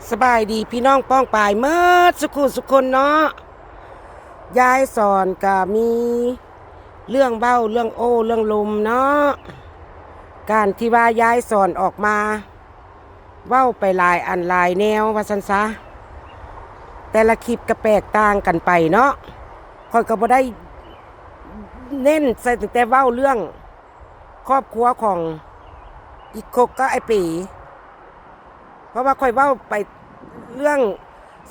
ສະບາຍດີພີ່ນ້ອງປ້ອງປາຍເໝິດສຸຂູສຸຄົນເນາະ. ຍາຍສອນກະມີເລື່ອງເວົ້າ ເລື່ອງໂອ້ ເລື່ອງລົມເນາະ. ການທີ່ວ່າຍາຍສອນອອກມາເວົ້າໄປຫຼາຍອັນຫຼາຍແນວວ່າຊັ້ນຊະ, ແຕ່ລະຄລິບກະແປກຕ່າງກັນໄປເນາະ. ຂ້ອຍກະບໍ່ໄດ້ເນັ້ນໃສ່ຕັ້ງແຕ່ເວົ້າເລື່ອງຄອບຄົວຂອງອີ່ຄົກກັບອ້າຍເປ. ເພາະວ່າຂ້ອຍເວົ້າໄປເລື່ອງ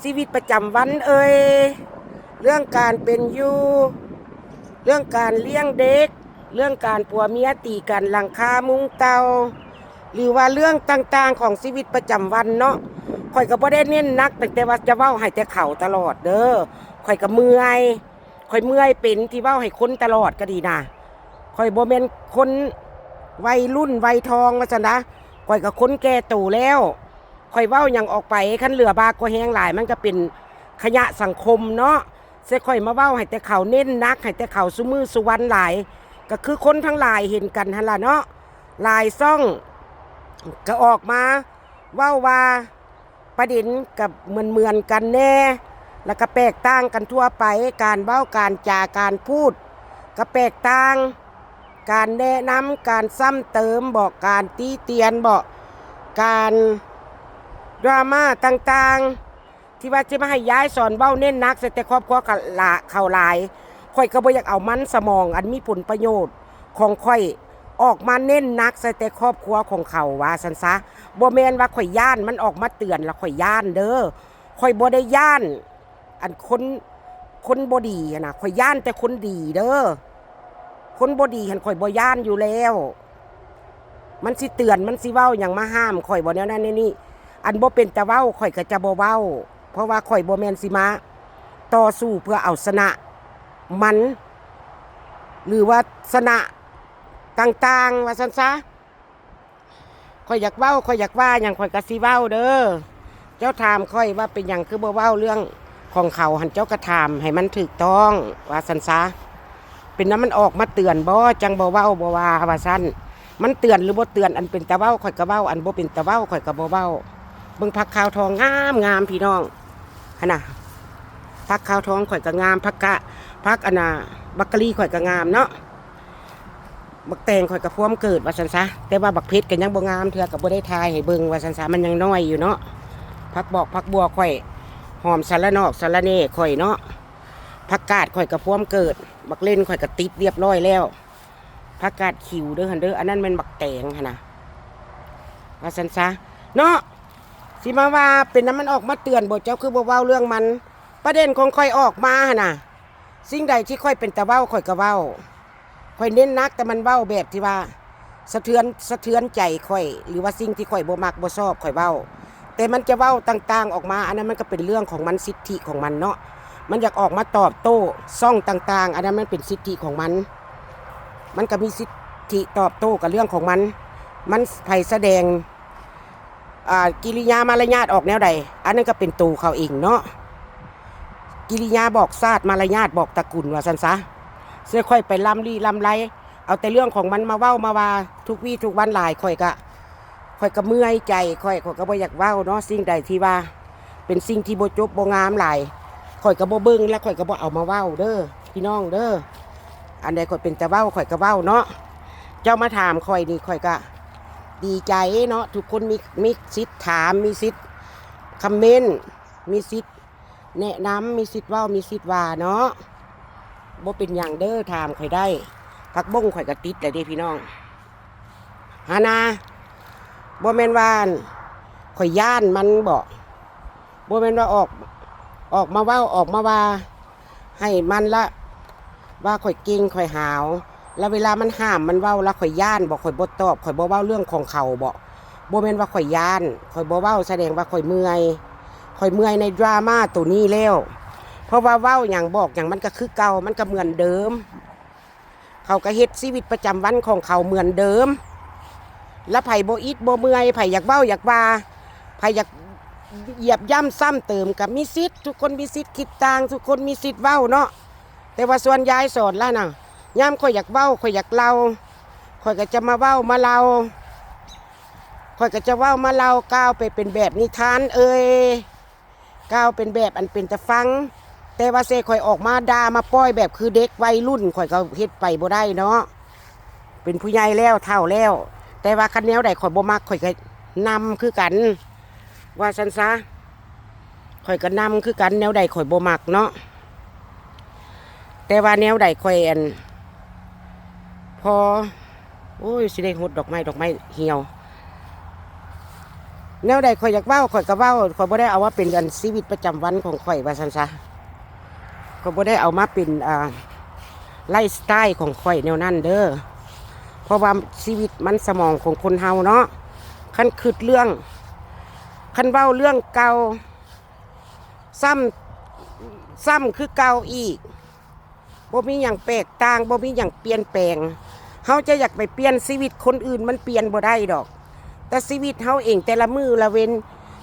ຊີວິດປະຈຳວັນເອີຍ, ເລື່ອງການເປັນຢູ່, ເລື່ອງການລ້ຽງເດັກ, ເລື່ອງການຜົວເມຍຕີກັນຫຼັງຄາມຸງເຕົ່າ ຫຼືວ່າເລື່ອງຕ່າງໆຂອງຊີວິດປະຈຳວັນເນາະ. ຂ້ອຍກໍບໍ່ໄດ້ເນັ້ນໜັກ ຕັ້ງແຕ່ວ່າຈະເວົ້າໃຫ້ແຕ່ເຂົາຕະຫຼອດເດີ້. ຂ້ອຍກໍເມື່ອຍ. ຂ້ອຍເມື່ອຍເປັນທີ່ເວົ້າໃຫ້ຄົນຕະຫຼອດກໍດີນະ. ຂ້ອຍບໍ່ແມ່ນຄົນໄວລຸ້ນໄວທອງວ່າຊັ້ນດາ, ຂ້ອຍກໍຄົນແກ່ໂຕແລ້ວ. ຂ້ອຍເວົ້າຫຍັງອອກໄປ ຄັນເຫຼືອບາກວ່າແຮງຫຼາຍ ມັນກໍເປັນຂະຫຍະສັງຄົມເນາະ. ເສຍຂ້ອຍມາເວົ້າໃຫ້ແຕ່ເຂົາ, ເນັ້ນໜັກໃຫ້ແຕ່ເຂົາຊຸມື້ຊຸວັນຫຼາຍ, ກໍຄືຄົນທັງຫຼາຍເຫັນກັນຫັ້ນລະເນາະ. ຫຼາຍຊ່ອງກໍອອກມາເວົ້າວ່າ ປະເດັນກໍເໝືອນໆກັນແດ່ ແລ້ວກໍແຕກຕ່າງກັນທົ່ວໄປ, ການເວົ້າ ການຈາ ການພູດກໍແຕກຕ່າງ, ການແນະນຳ ການຊ້ຳເຕີມບໍ ການຕິຕຽນບໍ ການດຣາມາຕ່າງໆ ທີ່ວ່າຊິມາໃຫ້ຍາຍສອນເວົ້າເນັ້ນໜັກໃສ່ແຕ່ຄອບຄົວເຂົາຫຼາ- ເຂົາຫຼາຍ. ຂ້ອຍກໍບໍ່ຢາກເອົາມັນສະໝອງອັນມີຜົນປະໂຫຍດຂອງຂ້ອຍ ອອກມາເນັ້ນໜັກໃສ່ແຕ່ຄອບຄົວຂອງເຂົາວ່າຊັ້ນຊະ. ບໍ່ແມ່ນວ່າຂ້ອຍຢ້ານ, ມັນອອກມາເຕືອນລະຂ້ອຍຢ້ານເດີ້. ຂ້ອຍບໍ່ໄດ້ຢ້ານອັນຄົນ, ຄົນບໍ່ດີຫັ້ນນະ, ຂ້ອຍຢ້ານແຕ່ຄົນດີເດີ້. ຄົນບໍ່ດີຫັ້ນຂ້ອຍບໍ່ຢ້ານຢູ່ແລ້ວ. ມັນຊິເຕືອນ, ມັນຊິເວົ້າຫຍັງມາຫ້າມຂ້ອຍບໍ່ ແນວນັ້ນແນວນີ້. ອັນບໍ່ເປັນຕາເວົ້າຂ້ອຍກໍຈະບໍ່ເວົ້າ, ເພາະວ່າຂ້ອຍບໍ່ແມ່ນຊິມາຕໍ່ສູ້ເພື່ອເອົາຊະນະມັນ ຫຼືວ່າຊະນະຕ່າງໆວ່າຊັ້ນຊະ. ຂ້ອຍຢາກເວົ້າ, ຂ້ອຍຢາກວ່າຫຍັງຂ້ອຍກໍຊິເວົ້າເດີ້. ເຈົ້າຖາມຂ້ອຍວ່າເປັນຫຍັງຄືບໍ່ເວົ້າເລື່ອງຂອງເຂົາຫັ້ນ, ເຈົ້າກໍຖາມໃຫ້ມັນຖືກຕ້ອງວ່າຊັ້ນຊະ. ເປັນນຳມັນອອກມາເຕືອນບໍ ຈັ່ງບໍ່ເວົ້າບໍ່ວ່າວ່າຊັ້ນ. ມັນເຕືອນຫຼືບໍ່ເຕືອນ, ອັນເປັນຕາເວົ້າຂ້ອຍກໍເວົ້າ, ອັນບໍ່ເປັນຕາເວົ້າຂ້ອຍກໍບໍ່ເວົ້າ. ເບິ່ງຜັກຂາວທອງງາມໆ ພີ່ນ້ອງ. ຫັ້ນນະ ຜັກຂາວທອງຂ້ອຍກໍງາມ, ຜັກກະ ຜັກອັນນ່າ ບັກກະລີຂ້ອຍກໍງາມເນາະ. ບັກແຕງຂ້ອຍກໍພວມເກີດວ່າຊັ້ນຊະ, ແຕ່ວ່າບັກເຜັດກໍຍັງບໍ່ງາມເທື່ອ, ກໍບໍ່ໄດ້ຖ່າຍໃຫ້ເບິ່ງວ່າຊັ້ນຊະ, ມັນຍັງນ້ອຍຢູ່ເນາະ. ຜັກບອກ ຜັກບົ່ວຂ້ອຍ, ຫອມສາລະນອກສາລະແໜ່ຂ້ອຍເນາະ. ຜັກກາດຂ້ອຍກໍພວມເກີດ, ບັກເລັ່ນຂ້ອຍກໍຕິດລຽບຮ້ອຍແລ້ວ. ຜັກກາດຂິວເດີ້ຫັ້ນເດີ້, ອັນນັ້ນແມ່ນບັກແຕງຫັ້ນນະ ວ່າຊັ້ນຊະເນາະ. ຊິມາວ່າເປັນນຳມັນອອກມາເຕືອນບໍ, ເຈົ້າຄືບໍ່ເວົ້າເລື່ອງມັນ? ປະເດັນຂອງຂ້ອຍອອກມາຫັ້ນນະ, ສິ່ງໃດທີ່ຂ້ອຍເປັນຕາເວົ້າຂ້ອຍກໍເວົ້າ. ຂ້ອຍເນັ້ນໜັກແຕ່ມັນເວົ້າແບບທີ່ວ່າສະເທືອນ, ສະເທືອນໃຈຂ້ອຍ ຫຼືວ່າສິ່ງທີ່ຂ້ອຍບໍ່ມັກບໍ່ຊອບຂ້ອຍເວົ້າ. ແຕ່ມັນຈະເວົ້າຕ່າງໆອອກມາ, ອັນນັ້ນມັນກໍເປັນເລື່ອງຂອງມັນ, ສິດທິຂອງມັນເນາະ. ມັນຢາກອອກມາຕອບໂຕ້ຊ່ອງຕ່າງໆ, ອັນນັ້ນມັນເປັນສິດທິຂອງມັນ. ມັນກໍມີສິດທິຕອບໂຕ້ກັບເລື່ອງຂອງມັນ. ມັນ ໃຜສະແດງ ອ່າ ກິລິຍາມາລະຍາດອອກແນວໃດ, ອັນນັ້ນກໍເປັນໂຕເຂົາເອງເນາະ. ກິລິຍາບອກຊາດ, ມາລະຍາດບອກຕະກຸນ ວ່າຊັ້ນຊະ. ສ່ວນຂ້ອຍໄປລຳລີ້ລຳໄລ ເອົາແຕ່ເລື່ອງຂອງມັນມາເວົ້າມາວ່າທຸກວີທຸກວັນຫຼາຍ, ຂ້ອຍກະ ຂ້ອຍກໍເມື່ອຍໃຈຂ້ອຍ, ຂ້ອຍກໍບໍ່ຢາກເວົ້າເນາະ. ສິ່ງໃດທີ່ວ່າເປັນສິ່ງທີ່ບໍ່ຈົບບໍ່ງາມຫຼາຍ ຂ້ອຍກໍບໍ່ເບິ່ງ ແລະ ຂ້ອຍກໍບໍ່ເອົາມາເວົ້າເດີ້ ພີ່ນ້ອງເດີ້. ອັນໃດຂ້ອຍເປັນຕາເວົ້າ ຂ້ອຍກໍເວົ້າເນາະ. ເຈົ້າມາຖາມຂ້ອຍນີ້ ຂ້ອຍກໍດີໃຈເນາະ. ທຸກຄົນມີ ມີສິດຖາມ, ມີສິດຄອມເມັນ, ມີສິດ ແນະນຳ, ມີສິດເວົ້າ ມີສິດວ່າເນາະ. ບໍ່ເປັນຫຍັງເດີ້ ຖາມຂ້ອຍໄດ້. ຜັກບົ້ງຂ້ອຍກໍຕິດແລ້ວເດ້ພີ່ນ້ອງ ຫັ້ນນະ. ບໍ່ແມ່ນວ່າ ອັນ ຂ້ອຍຢ້ານມັນບໍ, ບໍ່ແມ່ນວ່າອອກ ອອກມາເວົ້າ ອອກມາວ່າ ໃຫ້ມັນລະວ່າຂ້ອຍເກັ່ງ ຂ້ອຍຫາວ, ລະເວລາມັນຫ້າມ ມັນເວົ້າລະຂ້ອຍຢ້ານບໍ? ຂ້ອຍບໍ່ຕອບ ຂ້ອຍບໍ່ເວົ້າເລື່ອງຂອງເຂົາບໍ? ບໍ່ແມ່ນວ່າຂ້ອຍຢ້ານ, ຂ້ອຍບໍ່ເວົ້າ ສະແດງວ່າຂ້ອຍເມື່ອຍ. ຂ້ອຍເມື່ອຍໃນດຣາມາໂຕນີ້ແລ້ວ, ເພາະວ່າເວົ້າຫຍັງ ບອກຫຍັງ ມັນກໍຄືເກົ່າ, ມັນກໍເໝືອນເດີມ. ເຂົາກໍເຮັດຊີວິດປະຈຳວັນຂອງເຂົາເໝືອນເດີມ. ລະໃຜບໍ່ອິດບໍ່ເມື່ອຍ, ໃຜຢາກເວົ້າຢາກວ່າ, ໃຜຢາກຢຽບຢ້ຳຊ້ຳເຕີມກໍມີສິດ, ທຸກຄົນມີສິດຄິດຕ່າງ, ທຸກຄົນມີສິດເວົ້າເນາະ. ແຕ່ວ່າສ່ວນຍາຍສອນລະນະ, ຍາມຂ້ອຍຢາກເວົ້າ ຂ້ອຍຢາກເລົ່າ ຂ້ອຍກໍຈະມາເວົ້າມາເລົ່າ. ຂ້ອຍກໍຈະເວົ້າມາເລົ່າກ່າວໄປເປັນແບບນິທານເອີຍ ກ່າວເປັນແບບອັນເປັນຕາຟັງ, ແຕ່ວ່າເສຂ້ອຍອອກມາດ່າມາປ້ອຍແບບຄືເດັກໄວລຸ້ນ ຂ້ອຍກໍເຮັດໄປບໍ່ໄດ້ເນາະ, ເປັນຜູ້ໃຫຍ່ແລ້ວ ເຖົ້າແລ້ວ. ແຕ່ວ່າຄັນແນວໃດຂ້ອຍບໍ່ມັກ ຂ້ອຍກໍນຳຄືກັນ ວ່າຊັ້ນຊະ, ຂ້ອຍກໍນຳຄືກັນ ແນວໃດຂ້ອຍບໍ່ມັກເນາະ. ແຕ່ວ່າແນວໃດຂ້ອຍ ອັນ ພໍ ໂອ້ຍ ຊິໄດ້ຫົດດອກໄມ້ ດອກໄມ້ຫ່ຽວ. ແນວໃດຂ້ອຍຢາກເວົ້າ ຂ້ອຍກໍເວົ້າ, ຂ້ອຍບໍ່ໄດ້ເອົາມາເປັນ ອັນ ຊີວິດປະຈຳວັນຂອງຂ້ອຍ ວ່າຊັ້ນຊະ. ຂ້ອຍບໍ່ໄດ້ເອົາມາເປັນ ອ່າ ໄລຟ໌ສະໄຕຂອງຂ້ອຍແນວນັ້ນເດີ, ເພາະວ່າຊີວິດມັນສະໝອງຂອງຄົນເຮົາເນາະ. ຄັນຄິດເລື່ອງ ຄັນເວົ້າເລື່ອງເກົ່າ ຊ້ຳ ຊ້ຳຄືເກົ່າອີກ, ບໍ່ມີຫຍັງແຕກຕ່າງ ບໍ່ມີຫຍັງປ່ຽນແປງ. ເຮົາຈະຢາກໄປປ່ຽນຊີວິດຄົນອື່ນ ມັນປ່ຽນບໍ່ໄດ້ດອກ, ແຕ່ຊີວິດເຮົາເອງແຕ່ລະມື້ລະເວັນ,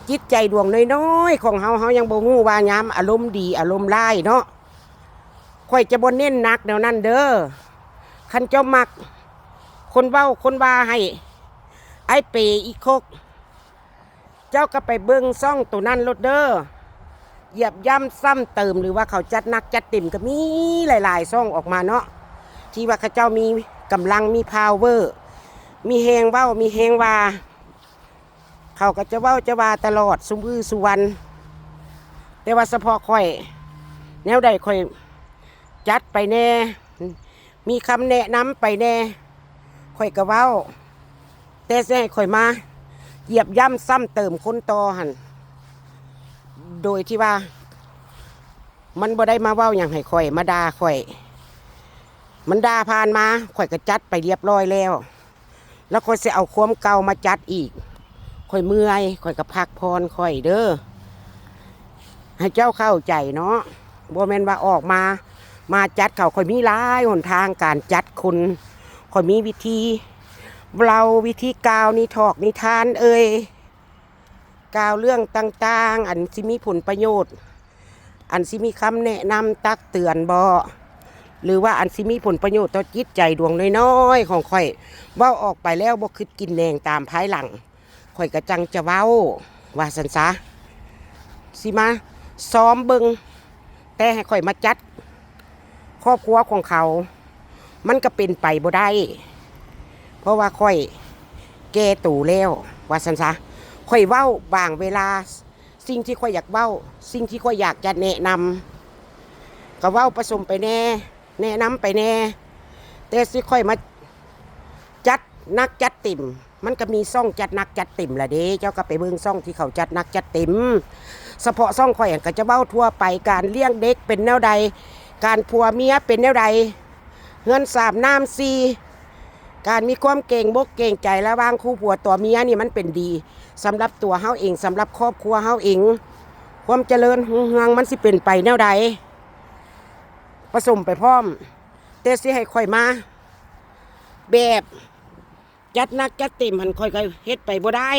ຈິດໃຈດວງນ້ອຍໆຂອງເຮົາ ເຮົາຍັງບໍ່ຮູ້ວ່າຍາມອາລົມດີອາລົມຮ້າຍເນາະ. ຂ້ອຍຈະບໍ່ເນັ້ນໜັກແນວນັ້ນເດີ. ຄັນເຈົ້າມັກຄົນເວົ້າຄົນວ່າໃຫ້ອ້າຍເປອີ່ຄົກ ເຈົ້າກໍໄປເບິ່ງຊ່ອງໂຕນັ້ນໂລດເດີ. ຢຽບຢ້ຳຊ້ຳເຕີມ ຫຼືວ່າເຂົາຈັດໜັກຈັດເຕັມ ກໍມີຫຼາຍໆຊ່ອງອອກມາເນາະ, ທີ່ວ່າເຂົາເຈົ້າມີກຳລັງ ມີພາວເວີ ມີແຮງເວົ້າ ມີແຮງວ່າ, ເຂົາກໍຈະເວົ້າຈະວ່າຕະຫຼອດ ຊຸມື້ຊຸວັນ. ແຕ່ວ່າສະເພາະຂ້ອຍ ແນວໃດຂ້ອຍຈັດໄປແດ່ ມີຄຳແນະນຳໄປແດ່ ຂ້ອຍກໍເວົ້າ, ແຕ່ຊິໃຫ້ຂ້ອຍມາຢຽບຢ້ຳຊ້ຳເຕີມຄົນຕໍ່ຫັ້ນ ໂດຍທີ່ວ່າມັນບໍ່ໄດ້ມາເວົ້າຫຍັງໃຫ້ຂ້ອຍ ມາດ່າຂ້ອຍ. ມັນດ່າຜ່ານມາ ຂ້ອຍກໍຈັດໄປລຽບຮ້ອຍແລ້ວ. ແລ້ວຂ້ອຍຊິເອົາຄວາມເກົ່າມາຈັດອີກ. ຂ້ອຍເມື່ອຍ ຂ້ອຍກໍພັກຜ່ອນຂ້ອຍເດີ. ໃຫ້ເຈົ້າເຂົ້າໃຈເນາະ, ບໍ່ແມ່ນວ່າອອກມາ ມາຈັດເຂົາ. ຂ້ອຍມີຫຼາຍຫົນທາງການຈັດຄົນ, ຂ້ອຍມີວິທີເລົ່າ ວິທີກ່າວນິທອກນິທານເອີຍ, ກ່າວເລື່ອງຕ່າງໆ ອັນຊິມີຜົນປະໂຫຍດ ອັນຊິມີຄຳແນະນຳຕັກເຕືອນບໍ ຫຼືວ່າອັນຊິມີຜົນປະໂຫຍດຕໍ່ຈິດໃຈດວງນ້ອຍໆຂອງຂ້ອຍ, ເວົ້າອອກໄປແລ້ວບໍ່ຄິດກິນແໜງຕາມພາຍຫຼັງ ຂ້ອຍກໍຈັ່ງຈະເວົ້າ ວ່າຊັ້ນຊະ. ຊິມາຊອມເບິ່ງ ແຕ່ໃຫ້ຂ້ອຍມາຈັດຄອບຄົວຂອງເຂົາ ມັນກໍເປັນໄປບໍ່ໄດ້ ເພາະວ່າຂ້ອຍແກ່ໂຕແລ້ວ ວ່າຊັ້ນຊະ. ຂ້ອຍເວົ້າບາງເວລາ ສິ່ງທີ່ຂ້ອຍຢາກເວົ້າ ສິ່ງທີ່ຂ້ອຍຢາກຈະແນະນຳ ກໍເວົ້າປະສົມໄປແດ່ ແນະນຳໄປແດ່. ແຕ່ຊິຂ້ອຍມາຈັດໜັກຈັດເຕັມ ມັນກໍມີຊ່ອງຈັດໜັກຈັດເຕັມລະເດ້. ເຈົ້າກໍໄປເບິ່ງຊ່ອງທີ່ເຂົາຈັດໜັກຈັດເຕັມ. ສະເພາະຊ່ອງຂ້ອຍຫັ້ນກໍຈະເວົ້າທົ່ວໄປ ການລ້ຽງເດັກເປັນແນວໃດ, ການຜົວເມຍເປັນແນວໃດ, ເຮືອນສາມນ້ຳສີ່ ການມີຄວາມເກງບົກເກງໃຈລະຫວ່າງຄູ່ຜົວຕົວເມຍນີ້ ມັນເປັນດີສຳລັບຕົວເຮົາເອງ, ສຳລັບຄອບຄົວເຮົາເອງ. ຄວາມຈະເລີນຮຸ່ງເຮືອງມັນຊິເປັນໄປແນວໃດ ປະສົມໄປພ້ອມ. ແຕ່ຊິໃຫ້ຂ້ອຍມາແບບ ຈັດໜັກຈັດເຕັມຫັ້ນ ຂ້ອຍກໍເຮັດໄປບໍ່ໄດ້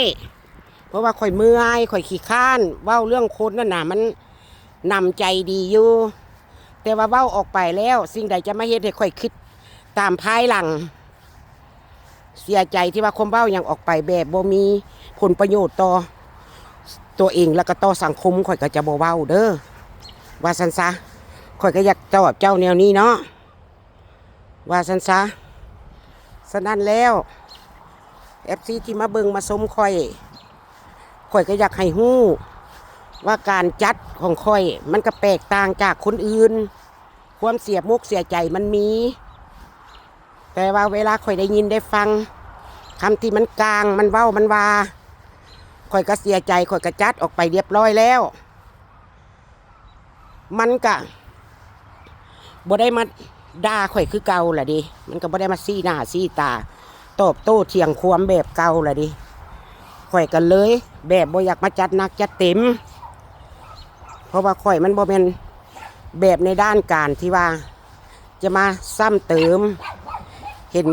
ເພາະວ່າຂ້ອຍເມື່ອຍ ຂ້ອຍຂີ້ຄ້ານ. ເວົ້າເລື່ອງຄົນນັ້ນນະ ມັນໜຳໃຈດີຢູ່ ແຕ່ວ່າເວົ້າອອກໄປແລ້ວ ສິ່ງໃດຈະມາເຮັດໃຫ້ຂ້ອຍຄິດຕາມພາຍຫຼັງ ເສຍໃຈທີ່ວ່າຄວາມເວົ້າຫຍັງອອກໄປແບບບໍ່ມີຜົນປະໂຫຍດຕໍ່ຕົວເອງ ແລ້ວກໍຕໍ່ສັງຄົມ ຂ້ອຍກໍຈະບໍ່ເວົ້າເດີ ວ່າຊັ້ນຊະ. ຂ້ອຍກໍຢາກຕອບເຈົ້າແນວນີ້ເນາະ ວ່າຊັ້ນຊະ. ສະນັ້ນແລ້ວ ເອັຟຊີ ທີ່ມາເບິ່ງມາຊົມຂ້ອຍ ຂ້ອຍກໍຢາກໃຫ້ຮູ້ວ່າການຈັດຂອງຂ້ອຍມັນກໍແຕກຕ່າງຈາກຄົນອື່ນ. ຄວາມເສຍມົກເສຍໃຈມັນມີ ແຕ່ວ່າເວລາຂ້ອຍໄດ້ຍິນໄດ້ຟັງຄຳທີ່ມັນກາງ ມັນເວົ້າ ມັນວ່າ ຂ້ອຍກໍເສຍໃຈ ຂ້ອຍກໍຈັດອອກໄປລຽບຮ້ອຍແລ້ວ. ມັນກະບໍ່ໄດ້ມາດ່າຂ້ອຍຄືເກົ່າລະເດ, ມັນກະບໍ່ໄດ້ມາຊີ້ໜ້າຊີ້ຕາຕອບໂຕ້ຖຽງຄວາມແບບເກົ່າລະເດ. ຂ້ອຍກະເລີຍແບບບໍ່ຢາກມາຈັດໜັກຈັດເຕັມ, ເພາະວ່າຂ້ອຍມັນບໍ່ແມ່ນແບບໃນດ້ານການທີ່ວ່າຈະມາຊ້ຳເຕີມ. ເຫັນ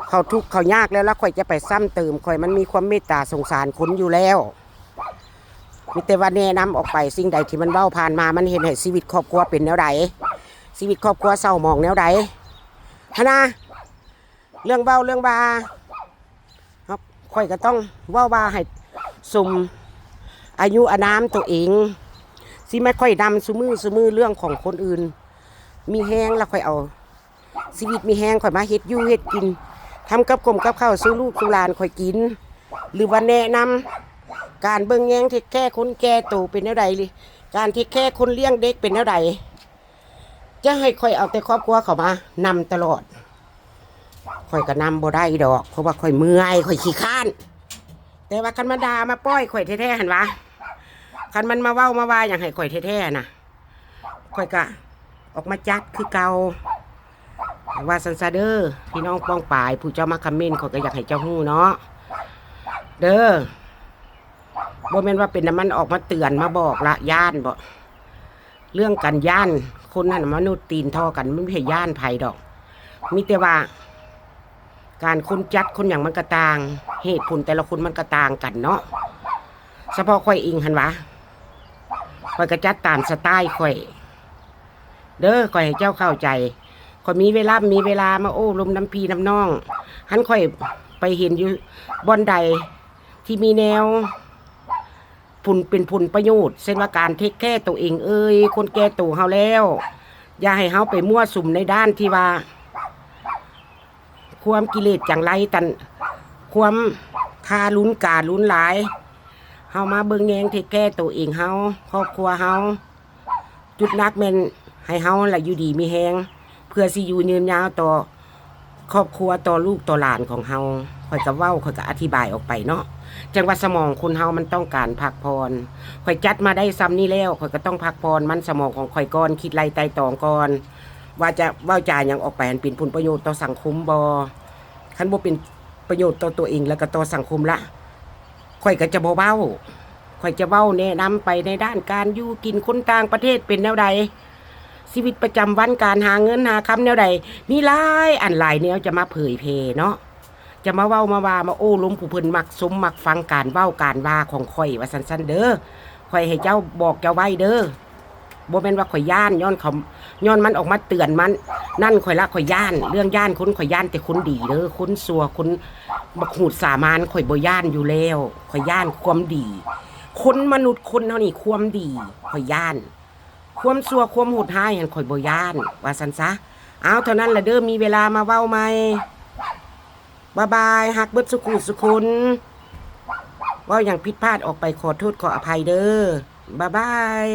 ເຂົາທຸກເຂົາຍາກແລ້ວ ລະຂ້ອຍຈະໄປຊ້ຳເຕີມ, ຂ້ອຍມັນມີຄວາມເມດຕາສົງສານຄົນຢູ່ແລ້ວ. ມີແຕ່ວ່າແນະນຳອອກໄປ, ສິ່ງໃດທີ່ມັນເວົ້າຜ່ານມາ ມັນເຮັດໃຫ້ຊີວິດຄອບຄົວເປັນແນວໃດ, ຊີວິດຄອບຄົວເສົ້າໝອງແນວໃດຫັ້ນນະ. ເລື່ອງເວົ້າເລື່ອງວ່າ ເຮົາ ຂ້ອຍກໍຕ້ອງເວົ້າວ່າໃຫ້ສົມອາຍຸອານາມໂຕເອງ ຊິມາຂ້ອຍນຳຊຸມື້ຊຸມື້ເລື່ອງຂອງຄົນອື່ນ ມີແຮງລະຂ້ອຍເອົາຊີວິດມີແຮງຂ້ອຍມາເຮັດຢູ່ເຮັດກິນ ທຳກັບກົມກັບເຂົ້າສູ່ລູກສູ່ຫຼານຂ້ອຍກິນ ຫຼືວ່າແນະນຳການເບິ່ງແຍງເທກແຄຄົນແກ່ໂຕເປັນແນວໃດ ການເທກແຄຄົນລ້ຽງເດັກເປັນແນວໃດ ຈະໃຫ້ຂ້ອຍເອົາແຕ່ຄອບຄົວເຂົ້າມານຳຕະຫຼອດ ຂ້ອຍກໍນຳບໍ່ໄດ້ດອກ ເພາະວ່າຂ້ອຍເມື່ອຍ ຂ້ອຍຂີ້ຄ້ານ ແຕ່ວ່າຄັນມາດ່າມາປ້ອຍຂ້ອຍແທ້ໆຫັ້ນຫວາ ຄັນມັນມາເວົ້າມາວ່າຫຍັງໃຫ້ຂ້ອຍແທ້ໆນະ ຂ້ອຍກະອອກມາຈັດຄືເກົ່າ ວ່າຊັ້ນຊະເດີ. ພີ່ນ້ອງປ້ອງປາຍ ຜູ້ເຈົ້າມາຄອມເມັນ ຂ້ອຍກໍຢາກໃຫ້ເຈົ້າຮູ້ເນາະ ເດີ ບໍ່ແມ່ນວ່າເປັນນຳມັນອອກມາເຕືອນມາບອກລະ ຢ້ານບໍ? ເລື່ອງການຢ້ານຄົນຫັ້ນ ມະນຸດຕີນທໍ່ກັນ ມັນບໍ່ໃຫ້ຢ້ານໃຜດອກ ມີແຕ່ວ່າການຄົນຈັດຄົນຫຍັງມັນກໍຕ່າງ ເຫດຜົນແຕ່ລະຄົນມັນກໍຕ່າງກັນເນາະ. ສະເພາະຂ້ອຍເອງຫັ້ນຫວາ ຂ້ອຍກໍຈັດຕາມສະຕາຍຂ້ອຍເດີ ຂ້ອຍໃຫ້ເຈົ້າເຂົ້າໃຈ ຂ້ອຍມີເວລາ ມີເວລາມາໂອ້ລົມນຳພີ່ນຳນ້ອງ ຫັ້ນຂ້ອຍໄປເຫັນຢູ່ບ່ອນໃດທີ່ມີແນວ ຜົນ ເປັນຜົນປະໂຫຍດ ເຊັ່ນວ່າການເທກແຄໂຕເອງເອີຍ ຄົນແກ່ໂຕເຮົາແລ້ວ ຢ່າໃຫ້ເຮົາໄປມົ້ວສຸມໃນດ້ານທີ່ວ່າ ຄວາມກິເລດຈັງໄລຕັນ ຄວາມຄາລຸນກາລຸນຫຼາຍ ເຮົາມາເບິ່ງແຍງເທກແຄໂຕເອງເຮົາ ຄອບຄົວເຮົາ ຈຸດຫຼັກແມ່ນໃຫ້ເຮົາລະຢູ່ດີມີແຮງ ເພື່ອຊິຢູ່ຍືນຍາວຕໍ່ຄອບຄົວ ຕໍ່ລູກຕໍ່ຫຼານຂອງເຮົາ. ຂ້ອຍກໍເວົ້າ ຂ້ອຍກໍອະທິບາຍອອກໄປເນາະ ຈັ່ງວ່າສະໝອງຄົນເຮົາມັນຕ້ອງການພັກຜ່ອນ. ຂ້ອຍຈັດມາໄດ້ຊ່ຳນີ້ແລ້ວ ຂ້ອຍກໍຕ້ອງພັກຜ່ອນມັນສະໝອງຂອງຂ້ອຍກ່ອນ ຄິດໄລ່ໄຕ່ຕອງກ່ອນ ວ່າຈະເວົ້າຈາຫຍັງອອກໄປ ອັນເປັນຜົນປະໂຫຍດຕໍ່ສັງຄົມບໍ່? ຄັນບໍ່ເປັນປະໂຫຍດຕໍ່ຕົວເອງ ແລ້ວກໍຕໍ່ສັງຄົມລະ ຂ້ອຍກໍຈະບໍ່ເວົ້າ ຂ້ອຍຈະເວົ້າແນະນຳໄປໃນດ້ານການຢູ່ກິນ ຄົນຕ່າງປະເທດເປັນແນວໃດ ຊີວິດປະຈຳວັນ ການຫາເງິນຫາຄຳແນວໃດ ມີຫຼາຍອັນຫຼາຍແນວຈະມາເຜີຍແຜ່ເນາະ ຈະມາເວົ້າມາວ່າ ມາໂອ້ລົມ ຜູ້ເພິ່ນມັກຊົມມັກຟັງການເວົ້າການວ່າຂອງຂ້ອຍ ວ່າຊັ້ນໆເດີ. ຂ້ອຍໃຫ້ເຈົ້າບອກເຈົ້າໄວ້ເດີ ບໍ່ແມ່ນວ່າຂ້ອຍຢ້ານ ຍ້ອນເຂົາ ຍ້ອນມັນອອກມາເຕືອນມັນ ນັ້ນຂ້ອຍລະຂ້ອຍຢ້ານ ເລື່ອງຢ້ານຄົນ ຂ້ອຍຢ້ານແຕ່ຄົນດີເດີ ຄົນຊົ່ວ ຄົນບັກຫູດສາມານ ຂ້ອຍບໍ່ຢ້ານຢູ່ແລ້ວ ຂ້ອຍຢ້ານຄວາມດີ ຄົນມະນຸດຄົນເຮົານີ້ຄວາມດີຂ້ອຍຢ້ານ ຄວາມຊົ່ວຄວາມໂຫດຮ້າຍຫັ້ນຂ້ອຍບໍ່ຢ້ານ ວ່າຊັ້ນຊະ. ເອົາ ເທົ່ານັ້ນລະເດີ ມີເວລາມາເວົ້າໃໝ່ ບາຍບາຍ ຮັກເບິດສຸຂູສຸຄົນ ເວົ້າຫຍັງຜິດພາດອອກໄປຂໍໂທດຂໍອະໄພເດີ ບາຍບາຍ.